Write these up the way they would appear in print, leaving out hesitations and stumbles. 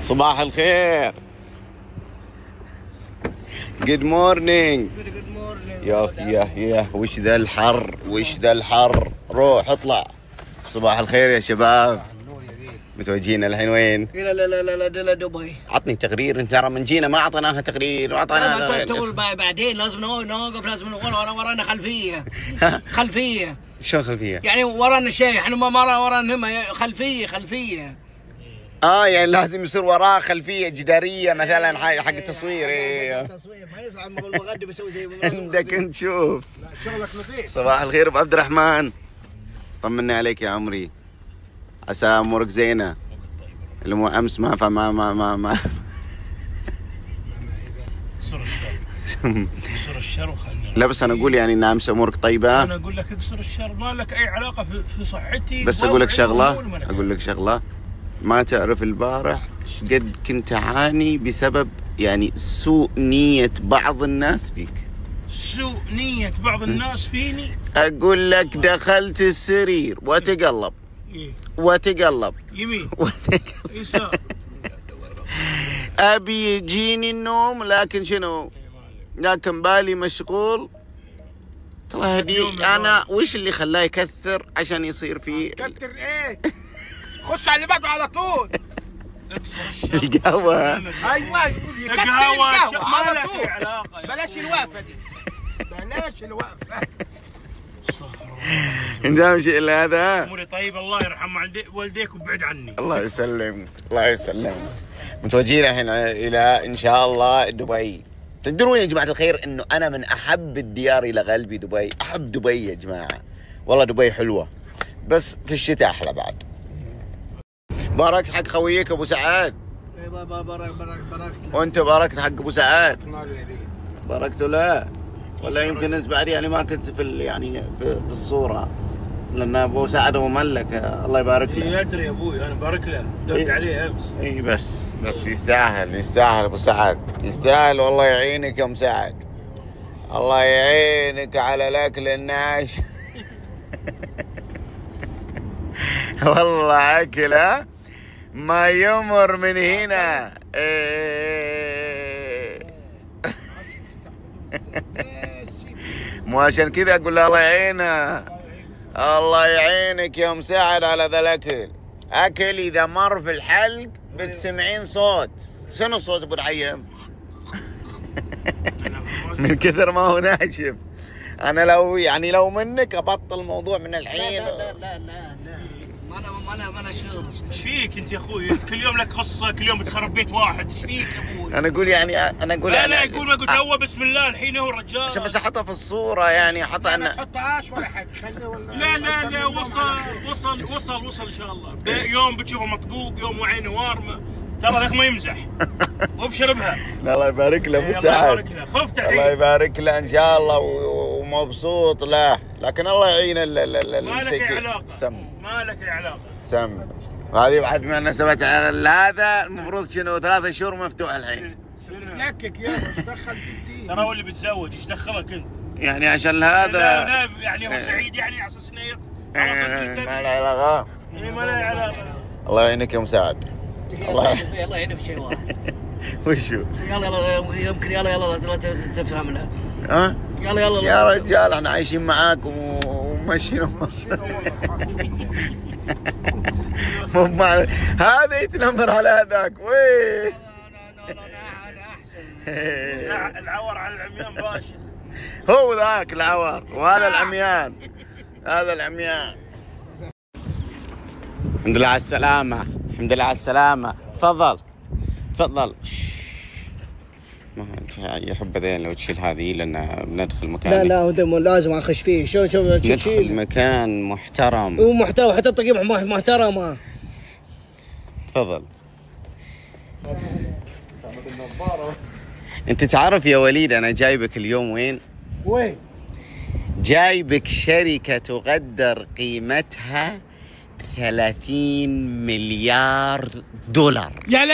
صباح الخير. Good morning. Good morning. يا يا يا وش ذا الحر، وش ذا الحر، روح اطلع. صباح الخير يا شباب. متوجهين الحين وين؟ الى لا لا لا لا دبي. عطني تقرير، انت ترى من جينا ما اعطيناها تقرير، واعطيناها تقول بعدين لازم نوقف، لازم ورانا خلفية. خلفية شو خلفية؟ يعني ورانا شيء، احنا ما ورانا خلفية، خلفية. يعني لازم يصير وراه خلفية جداريه مثلا حق التصوير. ايه التصوير ما يصعب المغدب يسوي زي عندك انت. شوف لا شغلك نظيف. صباح الخير ابو عبد الرحمن، طمنا عليك يا عمري، عسى امورك زينة. اللي مو امس ما ما ما ما ما اقصر الشر، اقصر الشر وخلني. لا بس انا اقول يعني ان امس امورك طيبة. انا اقول لك اقصر الشر، ما لك اي علاقة في صحتي. بس اقول لك شغله، اقول لك شغله، ما تعرف البارح قد كنت اعاني بسبب يعني سوء نية بعض الناس فيك. سوء نية بعض الناس فيني؟ اقول لك دخلت السرير وتقلب وتقلب يمين وتقلب يسار، ابي يجيني النوم لكن شنو؟ لكن بالي مشغول. ترى هدي انا وش اللي خلاه يكثر عشان يصير في كثر ايه؟ خش على اللي بعده على طول. اكسر الشر. القهوة. ايوه يكثر القهوة على طول، بلاش الوقفة دي، بلاش الوقفة. انت اهم شيء الا هذا. اموري طيب، الله يرحم والديك وبعد عني. الله يسلمك، الله يسلمك. متوجهين الحين الى ان شاء الله دبي. تدرون يا جماعة الخير انه انا من احب الديار الى قلبي دبي، احب دبي يا جماعة. والله دبي حلوة، بس في الشتاء احلى بعد. باركت حق خويك ابو سعاد. اي بارك بارك باركت. وانت باركت حق ابو سعاد؟ باركت له؟ ولا يمكن انت بعد يعني ما كنت في يعني في الصورة، لان ابو سعد هو ملك، الله يبارك له. يدري يا ابوي انا بارك له، دورت عليه امس. اي بس يستاهل، يستاهل ابو سعد، يستاهل. والله يعينك يا ام سعد، الله يعينك على الاكل الناش. والله اكله ما يمر من هنا. إيه. مو عشان كذا اقول له الله يعينه، الله يعينك يا ام سعد على ذا الاكل. اكل اذا مر في الحلق بتسمعين صوت. شنو صوت ابو العيم؟ من كثر ما هو ناشف. انا لو يعني لو منك ابطل الموضوع من الحين. لا لا لا لا لا، ما انا شغل. ايش فيك انت يا اخوي؟ كل يوم لك قصة، كل يوم بتخرب بيت واحد، ايش فيك يا ابوي؟ انا اقول يعني، انا اقول يعني، لا اقول ما قلت هو بسم الله الحين هو الرجال، عشان بس احطها في الصورة يعني، احطها ما تحطهاش ولا حاجة. لا لا لا، وصل وصل وصل وصل ان شاء الله. يوم بتشوفه مطقوق، يوم وعينه وارمه، ترى ذاك ما يمزح. وابشر بها. لا الله يبارك له ابو سعد، خفت الحين. الله يبارك له ان شاء الله ومبسوط له، لكن الله يعين المسكين. سم ما لك اي علاقة. سم هذه بعد ما نسبت هذا المفروض شنو 3 شهور مفتوح الحين. تتلكك يا ايش دخل الدين؟ ترى هو اللي بيتزوج، ايش دخلك انت؟ يعني عشان هذا لا يعني هو سعيد يعني على اساس انه ما له علاقة. اي ما له علاقة. الله يعينك يا ام سعد. الله يعينك في شيء واحد. وشو؟ يلا يلا يمكن يلا يلا لا تفهم لها. ها؟ يلا يلا يا رجال احنا عايشين معاك ومشينا مو مع هذا يتنمر على هذاك. وي انا احسن. العور على العميان باشا. هو ذاك العور وهذا العميان، هذا العميان. الحمد لله على السلامة، الحمد لله على السلامة. تفضل تفضل. ما يحب ذين لو تشيل هذه لان بندخل مكان. لا لا هو لازم اخش فيه. شو شو ندخل مكان محترم ومحترم، حتى الطقيم محترمه. تفضل. انت تعرف يا وليد انا جايبك اليوم وين؟ وين؟ جايبك شركة تقدر قيمتها 30 مليار دولار. يا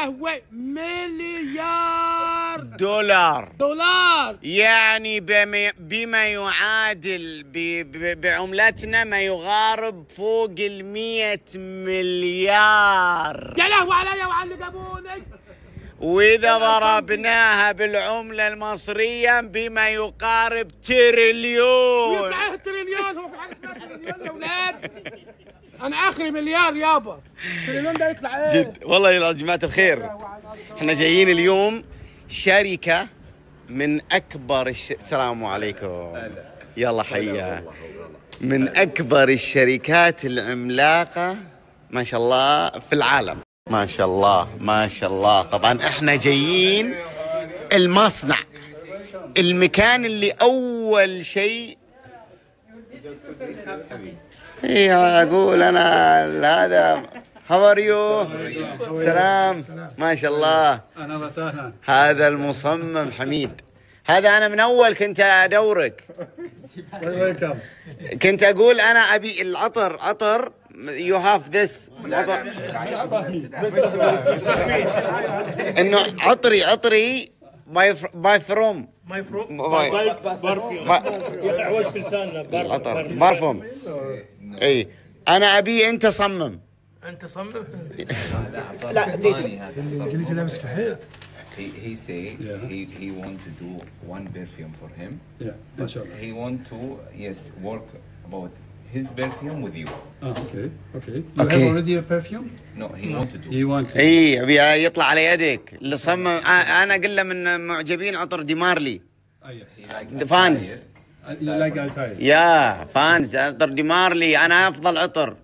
لهوي، مليار دولار. دولار يعني بما يعادل بعملتنا ما يغارب فوق 100 مليار. يا لهوي عليا وعلى اللي جابوني. وإذا ضربناها بالعملة المصرية بما يقارب تريليون. ويطلع تريليون، هو في حاجة اسمها تريليون يا ولاد؟ أنا آخري مليار يابا، تريليون ده يطلع إيه؟ جد والله يا جماعة الخير، احنا جايين اليوم شركة من أكبر السلام عليكم. يلا حيا. من أكبر الشركات العملاقة ما شاء الله في العالم. ما شاء الله ما شاء الله. طبعا احنا جايين المصنع، المكان اللي اول شيء ايه اقول انا هذا. How are you؟ سلام. ما شاء الله. اهلا وسهلا. هذا المصمم حميد، هذا انا من اول كنت ادورك. كنت اقول انا ابي العطر، عطر you have this انه عطري عطري by from my from perfume. عوجت لساننا. العطر parfum. اي انا ابي انت صمم. انت صمم؟ لا الانجليزي لابس في حيط. He say he want to do one perfume for him. Yeah, inshallah. He want to yes work about his perfume with you. Okay, okay. You Okay. have already a perfume? No, he want to do. You want to? اي ابي يطلع على يدك اللي صمم. انا اقول له من معجبين عطر ديمارلي. Ah, yes. Fans. You like Altair? Yeah fans عطر ديمارلي انا افضل عطر،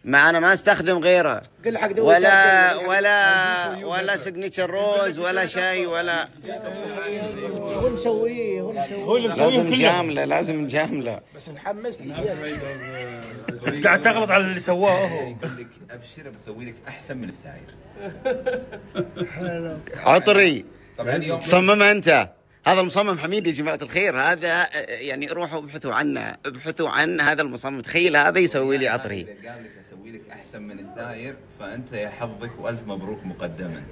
ما انا ما استخدم غيره. قل حق دوي ولا ولا ولا Signature Rose ولا شيء ولا. هو مسويه، هو مسويه، هو اللي مسويه. لازم جامله، لازم جامله. بس تحمست زيادة. انت قاعد تغلط على اللي سواه هو. يقول لك ابشر بسوي لك احسن من الثاير. عطري طبعا اليوم صممها انت. هذا المصمم حميد يا جماعة الخير، هذا يعني روحوا ابحثوا عنه، ابحثوا عن هذا المصمم. تخيل هذا يسوي لي عطري. قال لك اسوي لك احسن من الثاير، فانت يا حظك والف مبروك مقدما.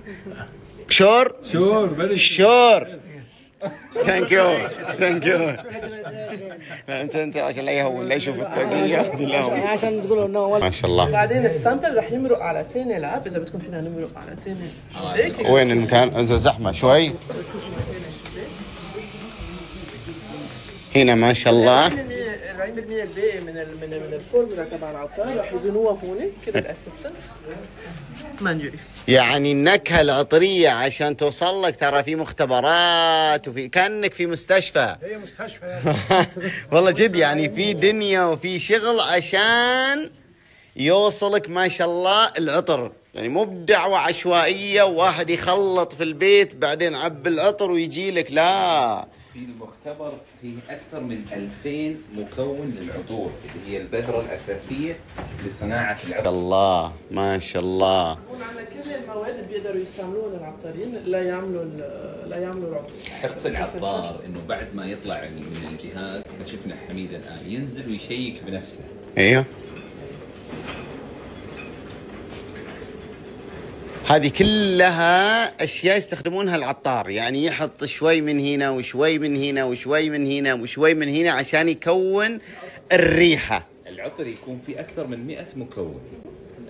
Sure Sure, very Sure. Thank you thank you. انت انت عشان لا يهون لا يشوف الطاقية. عشان تقولوا انه ما شاء الله. بعدين ال sample رح يمرق على ثاني lab، اذا بدكم فينا نمرق على ثاني شباك. وين المكان؟ زحمة شوي هنا ما شاء الله. 40% الباقي من من الفورمولا تبع العطار رح يزنوها هون كل ال assistants manually. يعني النكهة العطريه عشان توصل لك ترى في مختبرات وفي كانك في مستشفى. هي مستشفى والله جد، يعني في دنيا وفي شغل عشان يوصلك ما شاء الله العطر. يعني مو بدعوة عشوائية وواحد يخلط في البيت بعدين عب العطر ويجي لك، لا. في المختبر فيه أكثر من 2000 مكون للعطور اللي هي البذرة الأساسية لصناعة العطر. الله ما شاء الله. هون عندنا كل المواد اللي بيقدروا يستعملوها العطارين لا يعملوا العطور. حرص العطار إنه بعد ما يطلع من الجهاز، شفنا حميد الآن ينزل ويشيك بنفسه. ايوه هذه كلها اشياء يستخدمونها العطار، يعني يحط شوي من هنا وشوي من هنا وشوي من هنا وشوي من هنا عشان يكون الريحة. العطر يكون فيه اكثر من 100 مكون.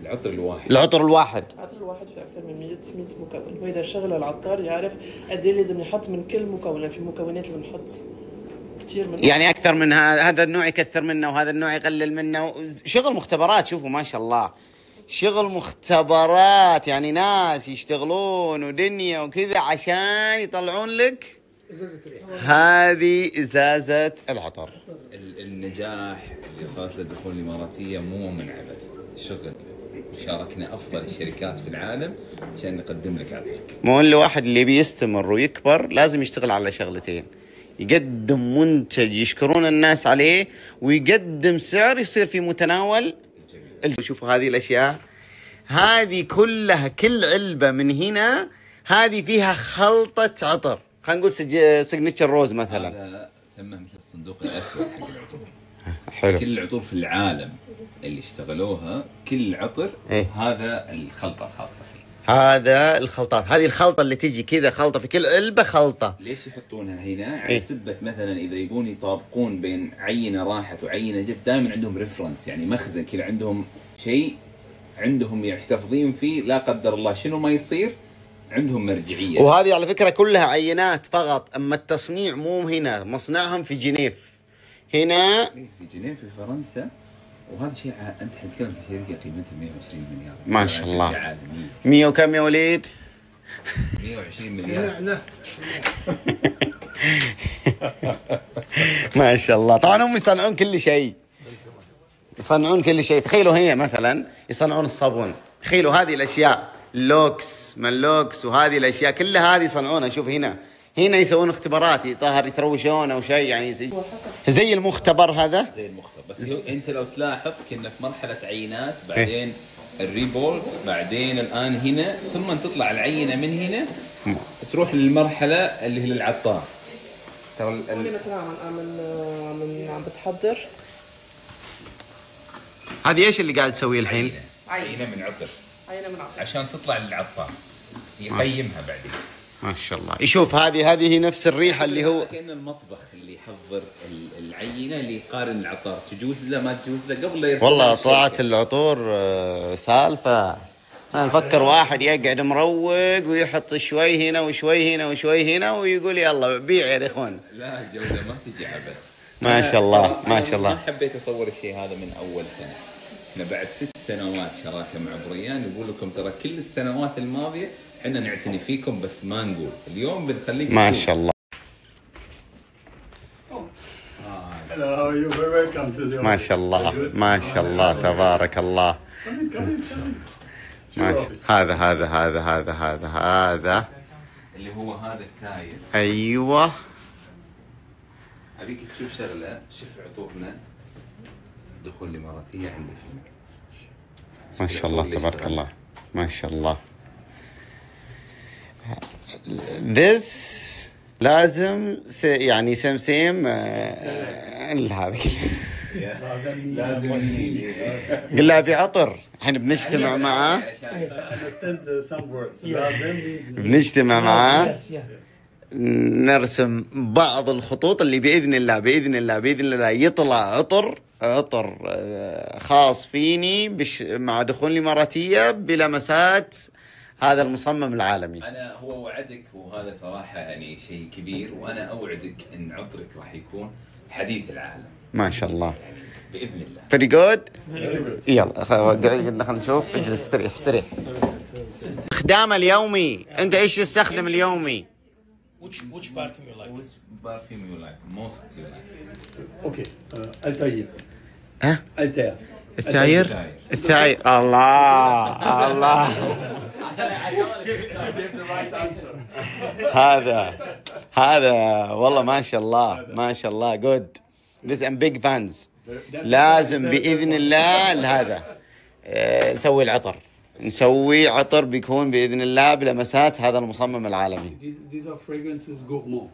العطر الواحد. العطر الواحد. العطر الواحد فيه اكثر من 100 مكون، وهذا شغل العطار يعرف قد ايه لازم يحط من كل مكون، في مكونات لازم يحط كثير منه. يعني اكثر من هذا النوع يكثر منه وهذا النوع يقلل منه، شغل مختبرات. شوفوا ما شاء الله شغل مختبرات، يعني ناس يشتغلون ودنيا وكذا عشان يطلعون لك ازازة ريحه. هذه ازازة العطر. النجاح اللي وصلت له الدخول الاماراتية مو من عبث، شغل شاركنا افضل الشركات في العالم عشان نقدم لك عطرك. مو الواحد اللي بيستمر ويكبر لازم يشتغل على شغلتين، يقدم منتج يشكرون الناس عليه ويقدم سعر يصير في متناول. شوفوا هذه الاشياء هذه كلها، كل علبة من هنا هذه فيها خلطه عطر، خلينا نقول Signature Rose مثلا. هذا سماه مثل الصندوق الاسود حق العطور. حلو. كل العطور في العالم اللي اشتغلوها كل عطر إيه؟ هذا الخلطة الخاصة فيه. هذا الخلطات، هذه الخلطة اللي تجي كذا، خلطه في كل علبة خلطه. ليش يحطونها هنا؟ على سبة مثلا اذا يبون يطابقون بين عينه راحت وعينه جت، دائما عندهم reference، يعني مخزن كذا، عندهم شيء عندهم يحتفظين فيه، لا قدر الله شنو ما يصير عندهم مرجعية. وهذه على فكرة كلها عينات فقط، اما التصنيع مو هنا، مصنعهم في جنيف. هنا في جنيف في فرنسا. وهذا شيء انت حتتكلم في شركة قيمتها 120 مليار. ما شاء الله. 100 وكم يا وليد؟ 120 مليار. لا ما شاء الله. طبعا هم يصنعون كل شيء، يصنعون كل شيء. تخيلوا هنا مثلا يصنعون الصابون، تخيلوا هذه الاشياء، اللوكس ما اللوكس وهذه الاشياء كلها هذه يصنعونها. شوف هنا، هنا يسوون اختبارات، يطهر يتروشون او شيء، يعني زي المختبر هذا، زي المختبر. بس انت لو تلاحظ كنا في مرحلة عينات، بعدين ال report، بعدين الان هنا، ثم تطلع العينة من هنا تروح للمرحلة اللي هي للعطار. ترى مثلا عم بتحضر هذه. ايش اللي قاعد تسويه الحين؟ عينه من عطر، عينه من عطر عشان تطلع للعطار يقيمها بعدين. ما شاء الله. يشوف هذه هي نفس الريحة اللي هو كأن المطبخ اللي يحضر العينة، اللي يقارن العطار تجوز له ما تجوز له قبل لا يرسل. والله طلعت العطور سالفة. انا نفكر واحد يقعد مروق ويحط شوي هنا وشوي هنا وشوي هنا ويقول يلا بيع يا اخوان. لا الجودة ما تجي عبث. ما شاء الله ما شاء الله. ما حبيت اصور الشيء هذا من اول سنة. احنا بعد 6 سنوات شراكة مع بريان، نقول لكم ترى كل السنوات الماضية احنا نعتني فيكم، بس ما نقول. اليوم بنخليك ما شاء الله. ما شاء الله ما شاء الله تبارك الله. ما شاء هذا هذا هذا هذا هذا هذا اللي هو هذا الثاير. ايوه ابيك تشوف شغله، شوف عطورنا دخول الاماراتية عندي في المكتب. ما شاء الله تبارك الله ما شاء الله. This لازم يعني same هذا لازم قل لها بعطر. الحين بنجتمع معاه، بنجتمع معاه نرسم بعض الخطوط اللي باذن الله باذن الله باذن الله يطلع عطر، عطر خاص فيني مع دخول الاماراتية بلمسات هذا المصمم العالمي. انا هو وعدك، وهذا صراحة يعني شيء كبير، وانا اوعدك ان عطرك راح يكون حديث العالم. ما شاء الله يعني باذن الله. Very good. يلا خلينا نشوف. اجلس استريح استريح. استخدامه اليومي، انت ايش تستخدم اليومي؟ Which perfume you like? Which perfume you like? Most you like? Okay, Altair. ها؟ Altair. الثاير؟ الثاير. الله الله. هذا والله ما شاء الله ما شاء الله. Good. This I'm big fans. لازم بإذن الله هذا نسوي العطر، نسوي عطر بيكون بإذن الله بلمسات هذا المصمم العالمي. These are fragrances gourmand,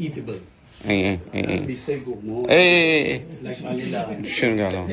eatable. اي اي We say gourmand. اي Like vanilla. شنو قالوا؟